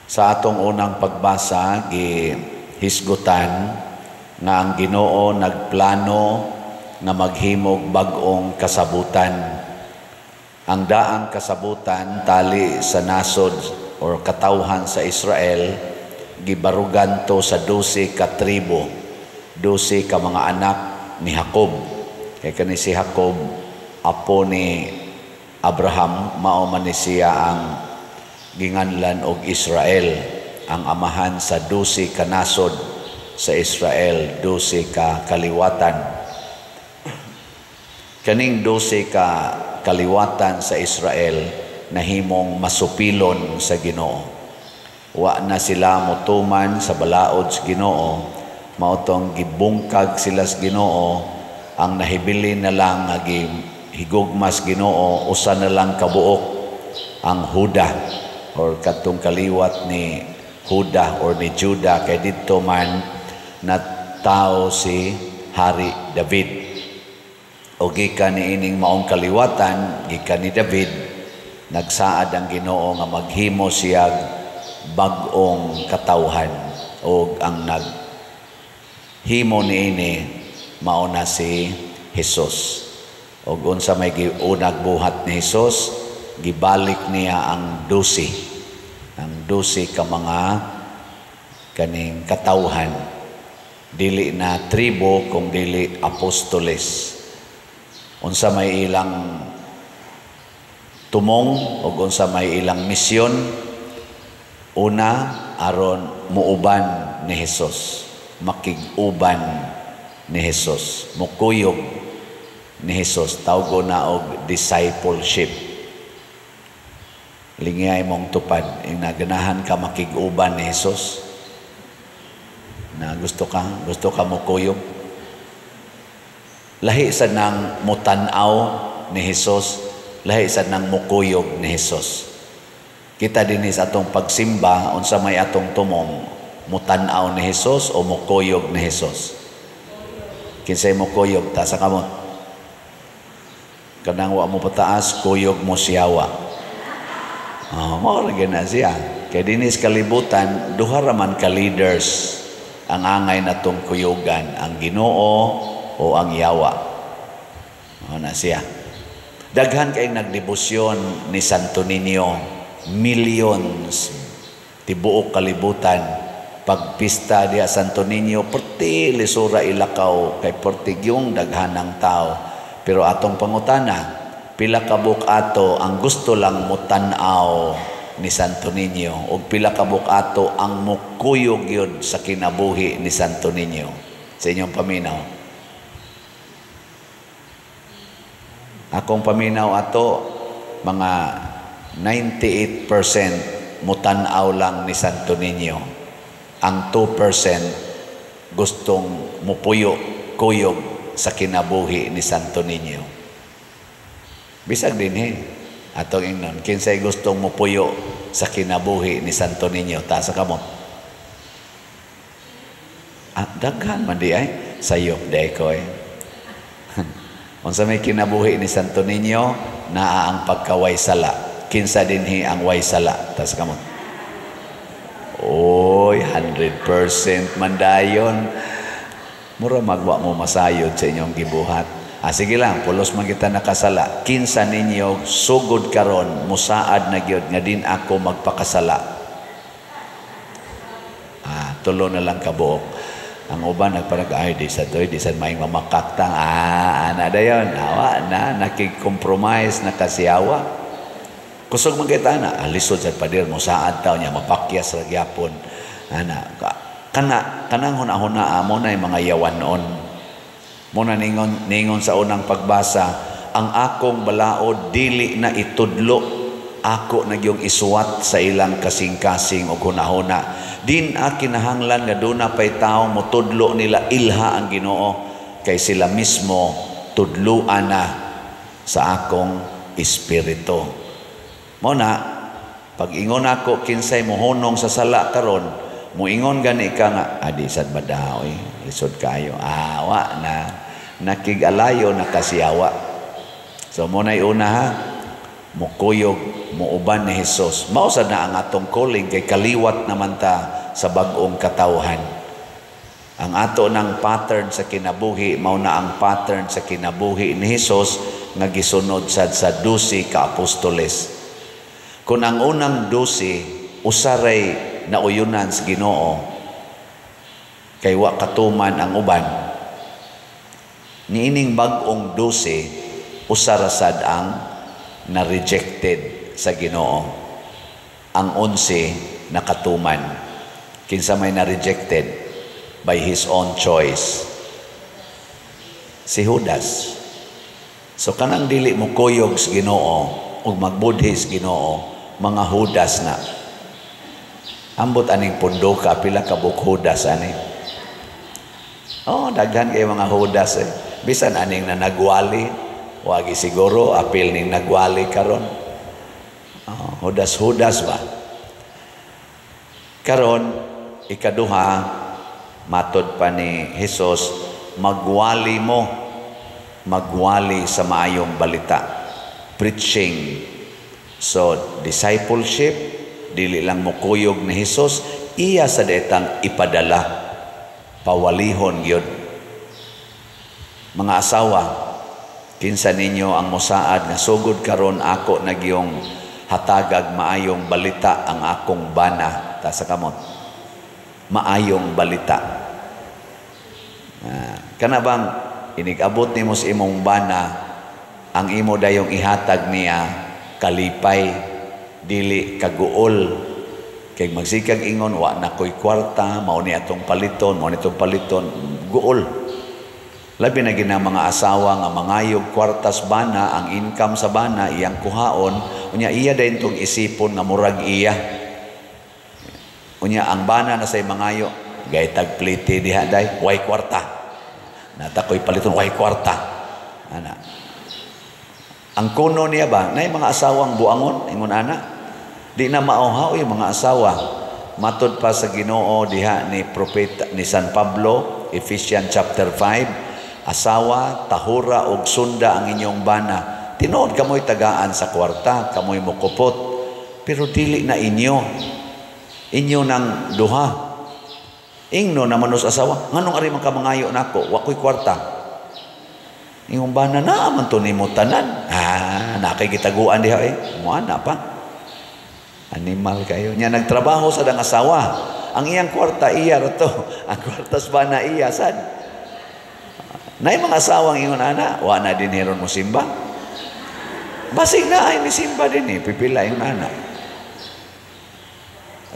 Sa atong unang pagbasa, gihisgutan nga ang Ginoo nagplano nga maghimog bag-ong kasabutan. Ang daang kasabutan tali sa nasod or katawhan sa Israel, gibarugan to sa 12 ka tribo, 12 ka mga anak ni Jacob. Kay kani si Jacob, apo ni Abraham, mao man ni siya ang ginganlan og Israel, ang amahan sa 12 ka nasod sa Israel, 12 ka kaliwatan. Kaning 12 ka kaliwatan sa Israel nahimong masupilon sa Ginoo. Wa na sila motuman sa balaod sa Ginoo, mao tong gibungkag sila sa Ginoo. Ang nahibilin na lang nga gihigugma sa Ginoo, usa na lang kabuok, ang Huda or katong kaliwat ni Huda or ni Judah, kay didto man na tao si Hari David. O gikan niining maong kaliwatan, gikan ni David, nagsaad ang Ginoo nga maghimo siya bag-ong katawhan, og ang naghimo niini mao na si Jesus. Og unsa may giunag buhat ni Jesus? Gibalik niya ang 12, ang 12 ka mga kaning katawhan, dili na tribo kung dili apostoles. Unsa may ilang tumong ug unsa may ilang misyon? Una, aron muuban ni Jesus, makig-uban ni Jesus, mukuyog ni Jesus. Tawgo na og discipleship. Lingiyay mong tupad, yung naganahan ka makig-uban ni Jesus, na gusto ka mukuyog. Lahi sa nang mutan-aw ni Jesus, lahi sa nang mukuyog ni Jesus. Kita din sa atong pagsimba, unsa may atong tumong, mutan-aw ni Jesus o mukuyog ni Jesus? Kinsay mukuyog, taas sa kamot. Kanang wa mo pataas, kuyog mo siyawa. Oh, mao ra na siya. Kay dinis kalibutan, duha ra man ka leaders ang angay natong kuyugan, ang Ginoo o ang yawa. Mao na siya. Daghan kay nagdebosyon ni Santo Niño, millions tibuok kalibutan. Pagpista diha Santo Niño, perti lisura ilakaw kay perti yung daghanang tao. Pero atong pangutana, pila ka buok ato ang gusto lang mutan-aw ni Santo Niño ug pila ka buok ato ang mukuyog yun sa kinabuhi ni Santo Niño? Sa inyong paminaw. Akong paminaw ato, mga 98% mutan-aw lang ni Santo Niño. Ang 2% gustong mupuyo, kuyog sa kinabuhi ni Santo Niño. Bisag dinhi, atong ingnon, kinsay gustong mupuyo sa kinabuhi ni Santo Niño? Taas sa kamot. Ah, daghan man di ay. Sayop di ko eh. Unsa may kinabuhi ni Santo Niño? Naa ang pagkaway sala. Kinsa dinhi ang way sala? Taas sa kamot. Oy, 100% man dayon. Mura magwa mo masayod sa inyong gibuhat. Ah, sige lang, pulos man kita nakasala. Kinsa ninyo sugod karon musaad na gyud nga din ako magpakasala? Ah, tulo na lang kabuok. Ang uban nagparag, ay di sa doy, di sa maing mamakaktang. Ah, ana dayon, awa na nakig-compromise na kasiyawa. Kusog man kita na, ah, lisod sa pader musaad taw niya mapakyas ra gyapon. Ana, kana kanang huna-huna amo na yung mga yawanon. Muna ningon, ningon sa unang pagbasa, ang akong balaod dili na itudlo, ako na gyung isuwat sa ilang kasing-kasing og hunahuna. Din a kinahanglan nga duna pay tawo motudlo nila ilha ang Ginoo, kay sila mismo tudluan na sa akong espiritu. Mo na pag ingon ako kinsay mohunong sa sala karon, muingon gani ka nga adi sad badaw eh, lisod kayo. Awa na nakig-alayo na kasiyawa. So mo na'y una ha, Mukuyog, muuban ni Hesus. Mao sad na ang atong calling kay kaliwat naman ta sa bag-ong katawhan. Ang ato ng pattern sa kinabuhi, mao na ang pattern sa kinabuhi ni Hesus nga gisunod sad sa 12 ka apostoles. Kung ang unang 12 usaray nauyunan sa Ginoo kay wa katuman ang uban, niining bag-ong 12 usa ra sad ang na-rejected sa Ginoo. Ang 11 nakatuman. Kinsa may na-rejected? By his own choice. Si Judas. So kanang dili mo kuyog sa Ginoo ug magbudhi sa Ginoo, mga Judas na. Ambot aning pundoka, pila ka buok Judas ani. Oh, daghan kay mga Judas eh. Bisan aning na nagwali, wagi siguro apil ning nagwali karon. Oh, Judas-Judas ba? Karon ikaduha, matod pa ni Hesus, magwali mo, magwali sa maayong balita. Preaching. So, discipleship, dili lang mokuyog ni Hesus, iya sa detang ipadala. Pawalihon gyud. Mga asawa, kinsa ninyo ang mosaad nga sugod karon ako nagyong hatagag maayong balita ang akong bana, ta sa kamot. Maayong balita. Kana bang inig-abot nimo sa imong bana, ang imo dayong ihatag niya kalipay, dili kaguol. Kay magsikag ingon, wa na ko'y kwarta, mao ni atong paliton, mao ni atong paliton, guol. Labi na gina mga asawa nga mangayog kwartas bana, ang income sa bana iyang kuhaon, unya iya dayon tong isipon nga murag iya. Unya ang bana na say mangayo, gay tagpliti diha day, way kwarta. Nata ko'y paliton, way kwarta. Ana. Ang kuno niya ba, nay mga asawang buangon, ingon ana. Di na mauhaw yung mga asawa. Matod pa sa Ginoo diha ni propeta ni San Pablo, Ephesians chapter 5, asawa, tahura og sunda ang inyong bana. Tinuod kamoy tagaan sa kwarta, kamoy mukupot, pero dili na inyo. Inyo nang duha. Ingno naman sa asawa, nganong ari man ka mangayo nako, wa ko'y kwarta. Ingong bana na man to nimo tanan. Ah, na kay gitaguan diha eh. Moana pa. Animal kayo. Nya nagtrabaho sa dang asawa. Ang iyang kwarta iya ra to. Ang kwarta sa bana iya sad. Nay mga asawang ingon ana, wa na din hiron mo simba. Basig na ay ni simba din eh, pipila ingon ana.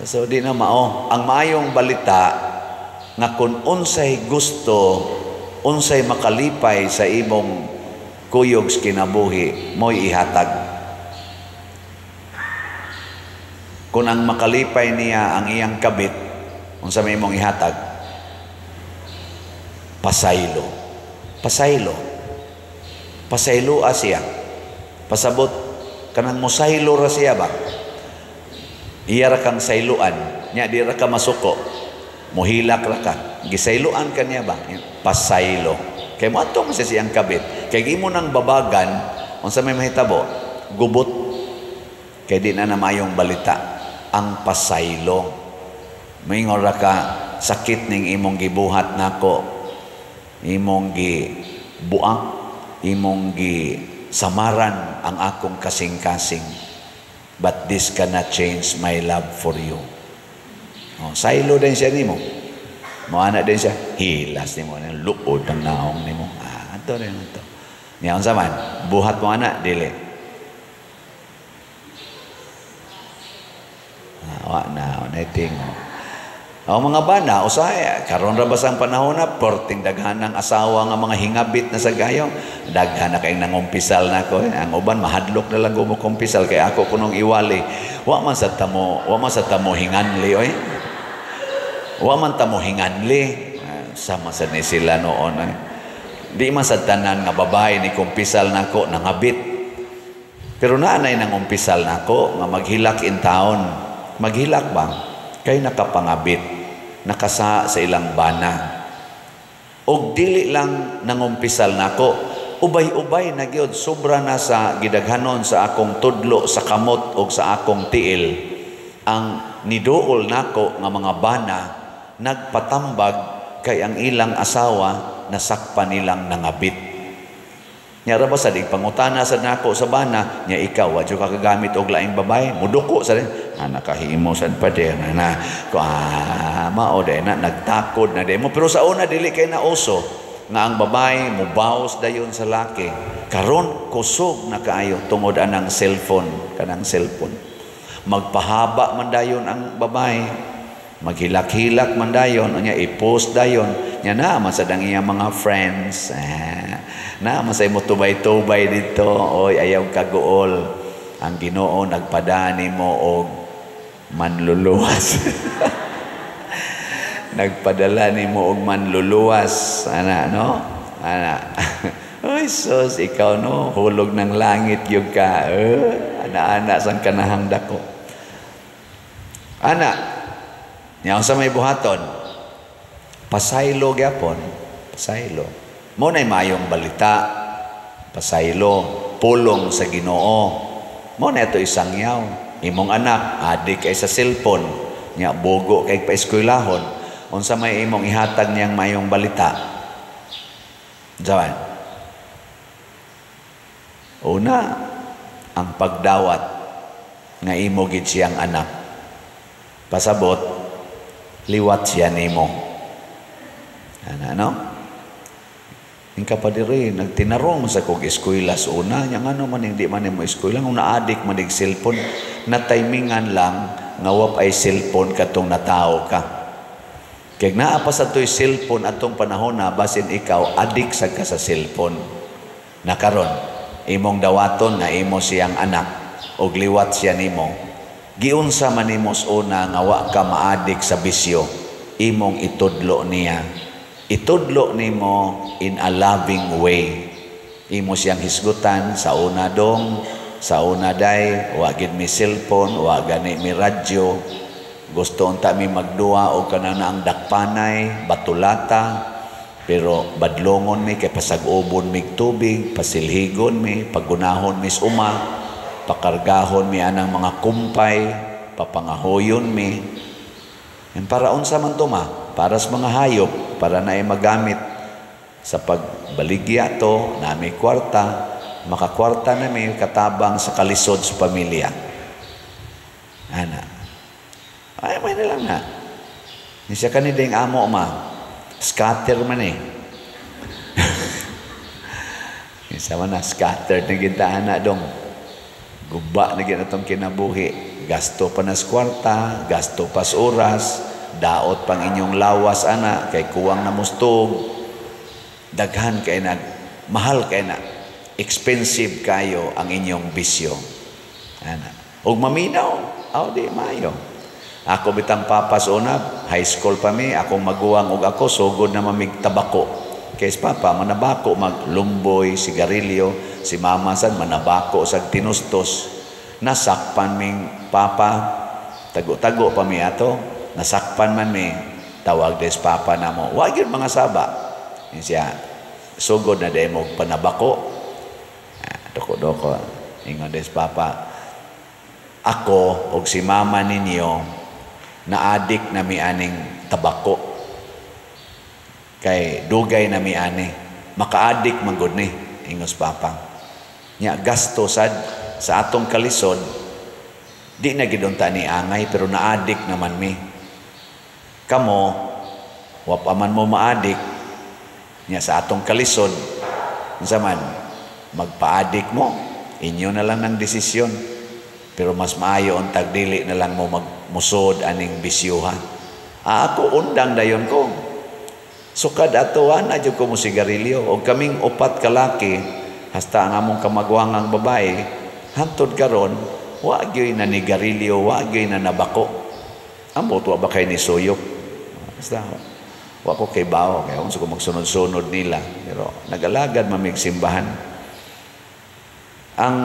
So di na mao ang maayong balita nga kun unsay gusto, unsay makalipay sa imong kuyog sa kinabuhi, mo'y ihatag. Kung ang makalipay niya ang iyang kabit, unsa may imong ihatag? Pasaylo. Pasaylo. Pasaylo siya. Pasabot kanang mosaylo ra siya ba? Iya ra kang sayloan, nya di ra ka masuko. Mohilak ra ka. Gisayloan ka niya ba? Pasaylo. Kay moadto man siya siyang kabit. Kay imo nang babagan, unsa may mahitabo? Gubot. Kay di na namayong balita. Ang pasaylo. Moingon ra ka, sakit ning imong gibuhat nako, imong gibuak, imong gisamaran ang akong kasing-kasing. But this cannot change my love for you. Oh, saylo din siya nimo. Moana din siya, hilas nimo, luod ang naong nimo. Ah, ato rin ato. Niya unsa man, buhat mo ana dili. Wa na, wa na tingo. Ang mga bana, usahay, karon ra basang panahon na, porting daghan ng asawa nga mga hingabit na sa gayo, daghan na kayong nangumpisal na ako. Eh. Ang uban, mahadlok na lang gumukumpisal, kaya ako kunong iwali. Wa man sa tamo, wa man sa tamo hinganli, oy. Wa man tamo hinganli. Sama sa ni sila noon. Eh. Di man sa tanan nga babae ni kumpisal nako nangabit. Pero naanay nangumpisal nako nga maghilak in town. Maghilak ba? Kay nakapangabit, nakasa sa ilang bana. Og dili lang nangumpisal nako, Ubay-ubay na gyud, sobra na sa gidaghanon sa akong tudlo sa kamot og sa akong tiil. Ang niduol nako nga mga bana nagpatambag kay ang ilang asawa nasakpan nilang nangabit. Nya ra ba sad pangutana sad nako sa bana nya, "Ikaw, wa jud ka kagamit og laing babae?" Muduko sa ah, nakahimo sad pa din na ko, ah, mao day na nagtakod na day mo. Pero sa una dili kay na uso nga ang babae mubaws dayon sa laki. Karon kusog na kaayo tungod anang cellphone, kanang cellphone. Magpahaba man dayon ang babae, maghilak-hilak man dayon, unya i-post dayon nya na man sad ang iyang mga friends, eh, na man say mo tubay-tubay dito. Oy, ayaw kaguol, ang Ginoo nagpadani mo og manluluwas, nagpadala nimo og manluluwas ana, no, ana. Oy sus, ikaw no, hulog ng langit gyud ka, eh, ana-ana sang kanahang dako ana nya. Unsa may buhaton? Pasaylo gyapon, pasaylo. Mo nay maayong balita, pasaylo, pulong sa Ginoo. Mo na ito isangyaw. Imong anak adik kay sa cellphone nya, bugo kay paeskwelahon. Unsa may imong ihatag niyang maayong balita? Jawan. Una, ang pagdawat nga imo gid siyang anak. Pasabot, liwat siya nimo. Ana, no? Ing kapadiri, nagtinarong sa kog eskwela sa una, nya ngano man hindi man mo eskwela, kung naadik man ig cellphone, na timingan lang nga wa ay cellphone katong natao ka. Kay naa pa sa to'y cellphone atong panahon na, basin ikaw adik sad ka sa cellphone. Na karon, imong dawaton nga imo siyang anak og liwat siya nimo. Giunsa man nimo sa una nga wa ka maadik sa bisyo, imong itudlo niya. Itudlo nimo in a loving way. Imo siyang hisgutan sa una dong, sa una day, wa gid mi cellphone, wa gani mi radyo. Gusto unta mi magduwa og kanang ang dakpanay, batulata, pero badlongon mi kay pasag-ubon mig tubig, pasilhigon mi, pagunahon mi sa uma, pakargahon mi anang mga kumpay, papangahoyon mi. And para unsa man to ma? Para sa mga hayop, para na ay magamit sa pagbaligya to, nami kwarta, makakwarta na mi katabang sa kalisod sa pamilya. Ana. Ay, may na lang na. Ni siya kanideng amo ma. Scatter man eh. Isa man na, scatter na kita ana dong. Guba na gid atong kinabuhi. Gasto pa nas kwarta, gasto pa sa oras, daot pang inyong lawas ana, kay kuwang na mustog. Daghan kay na, mahal kay na, expensive kayo ang inyong bisyo. Ana. Og maminaw, aw di maayo. Ako bitang papas una, high school pa mi, akong maguwang og ako sugod na mamig tabako. Kay si papa manabako maglumboy, sigarilyo, si mama sad manabako sag tinustos. Nasakpan ming papa, tago-tago pa mi ato, nasakpan man mi, tawag des papa namo. Wa gyud mga saba. Yun siya, sugod na day mo panabako. Ah, doko-doko. Ingon des papa, ako og si mama ninyo naadik na mi aning tabako. Kay dugay na mi ani, makaadik man gud ni, ingos papa. Nya gasto sad sa atong kalisod, di na gid unta ni angay pero naadik naman mi. Kamo wa pa man mo maadik, nya sa atong kalisod unsa man magpaadik mo, inyo na lang ng desisyon. Pero mas maayo untag dili na lang mo magmusod aning bisyoha. Ah, ako undang dayon ko. Sukad ato na jud ko mo sigarilyo og kaming upat kalaki hasta ang among kamagwangang babae hantod karon wa gyud na nigarilyo, wa gyud na nabako. Ambot wa ba kay ni suyop? Basta wa ko kay bao kay unsa ko magsunod-sunod nila, pero nagalagad mamig simbahan. Ang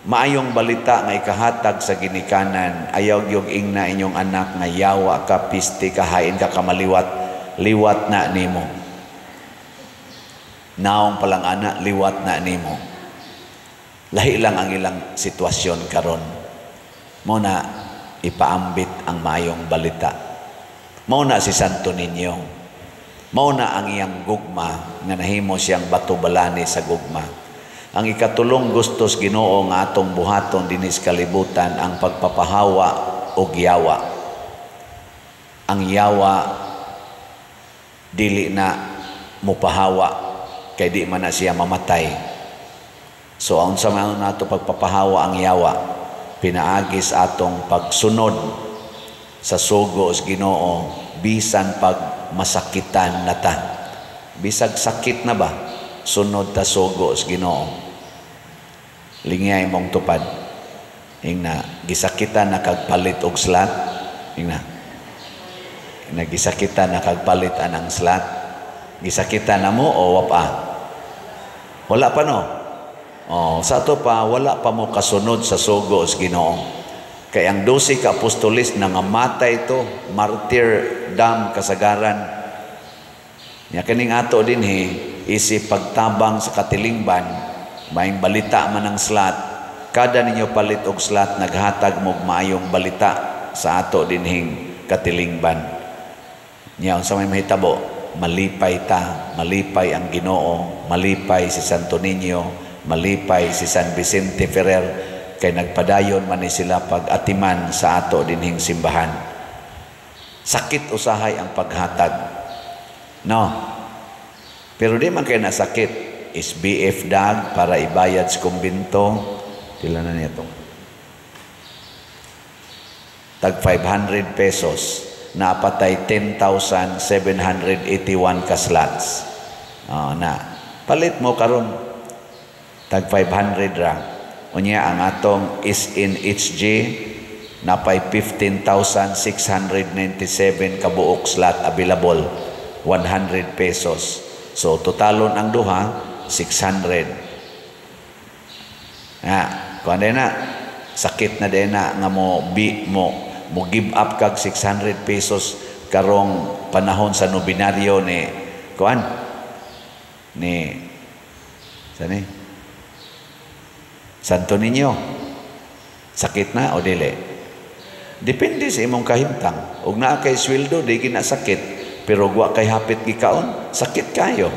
maayong balita nga ikahatag sa ginikanan, ayaw gyud ingna inyong anak nga yawa ka, piste ka, hain ka kamaliwat, liwat na nimo. Naong palang ana, liwat na nimo. Lahi lang ang ilang sitwasyon karon. Mao na ipaambit ang maayong balita. Mao na si Santo Niño. Mao na ang iyang gugma nga nahimo siyang bato balani sa gugma. Ang ikatulong gustos Ginoo nga atong buhaton dinhi sa kalibutan, ang pagpapahawa og yawa. Ang yawa dili na mupahawa kay di man na siya mamatay. So unsa man nato pagpapahawa ang yawa? Pinaagi sa atong pagsunod sa sugo sa Ginoo bisan pag masakitan na ta. Bisag sakit na ba, sunod ta sugo sa Ginoo. Lingyay mong tupad. Ingna, gisakitan na kag palit og slot. Ingna. Nagisakitan na kag palit anang slot. Gisakitan na mo o wa pa? Wala pa, no? Oh, sa ato pa, wala pa mo kasunod sa sugo sa Ginoo. Kay ang 12 ka apostolis nangamatay to, martyrdom kasagaran. Nya kining ato dinhi isip pagtabang sa katilingban, maayong balita man ang slot. Kada ninyo palit og slot, naghatag mo maayong balita sa ato dinhing katilingban. Nya unsa may mahitabo? Malipay ta, malipay ang Ginoo, malipay si Santo Niño, malipay si San Vicente Ferrer kay nagpadayon man ni sila pag-atiman sa ato dinhing simbahan. Sakit usahay ang paghatag. No. Pero di man kay nasakit. SBF dag para ibayad sa kumbinto. Pila na niya itong? Tag 500 pesos. Napatay 10,781 ka slots. Oh, na. Palit mo karon tag 500 ra. Unya ang atong SNHG napay 15,697 kabuok slot available, 100 pesos. So totalon ang duha 600. Na, kuan na sakit na din na nga mo bi mo mo give up kag 600 pesos karong panahon sa nobinaryo ni kuan ni sani Santo Niño. Sakit na o dili? Depende sa imong kahimtang. Og naa kay sweldo, di ginasakit. Pero wa kay hapit gikaon, sakit kayo.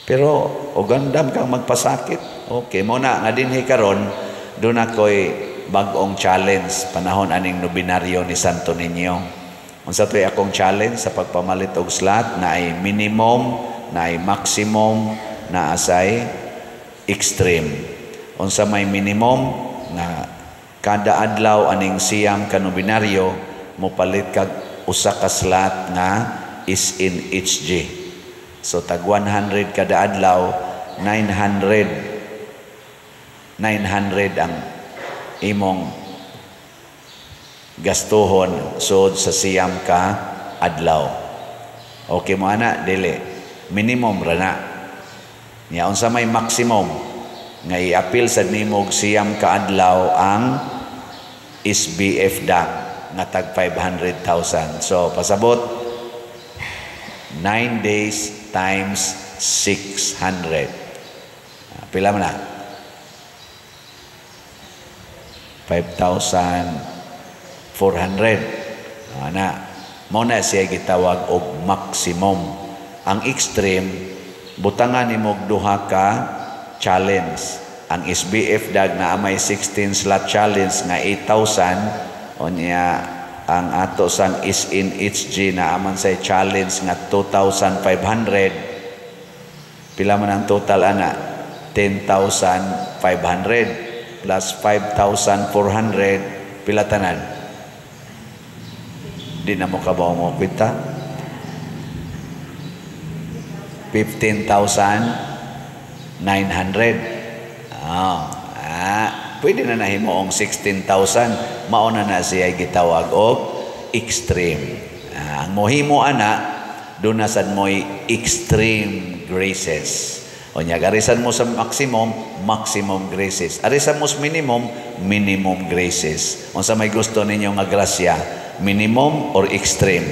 Pero og andam kang magpasakit, okay mo na nga dinhi karon doon ako'y bag-ong challenge panahon aning nobinaryo ni Santo Niño. Unsa to'y akong challenge sa pagpamalit og slot? Na ay minimum, na ay maximum, na asay extreme. Unsa may minimum? Nga kada adlaw aning 9 ka nobinaryo mopalit kag usa ka slot nga is in HG. So tag 100 kada adlaw, 900 900 ang imong gastuhon sud sa 9 ka adlaw. Okay mo ana? Dili. Minimum ra na. Nya unsa may maximum? Nga iapil sa nimo og 9 ka adlaw ang SBF dag nga tag 500,000. So pasabot 9 days times 600. Pila man na? 5,400. Ana, mao na siya gitawag og maximum. Ang extreme, butangan nimo og duha ka challenge. Ang SBF dag na may 16 slot challenge nga 8,000, unya ang ato sang SNHG na aman say challenge nga 2,500. Pila man ang total ana? 10,500 plus 5,400, pila tanan? Di na mo kabaw mo kwenta. 15,900. Pwede na nahimo ang 16,000. Mauna na siya gitawag og extreme. Ang mohimo ana, doon na sad mo'y extreme graces. O nya, arisan mo sa maximum, maximum graces. Arisan mo sa minimum, minimum graces. Unsa may gusto ninyo nga grasya? Minimum or extreme?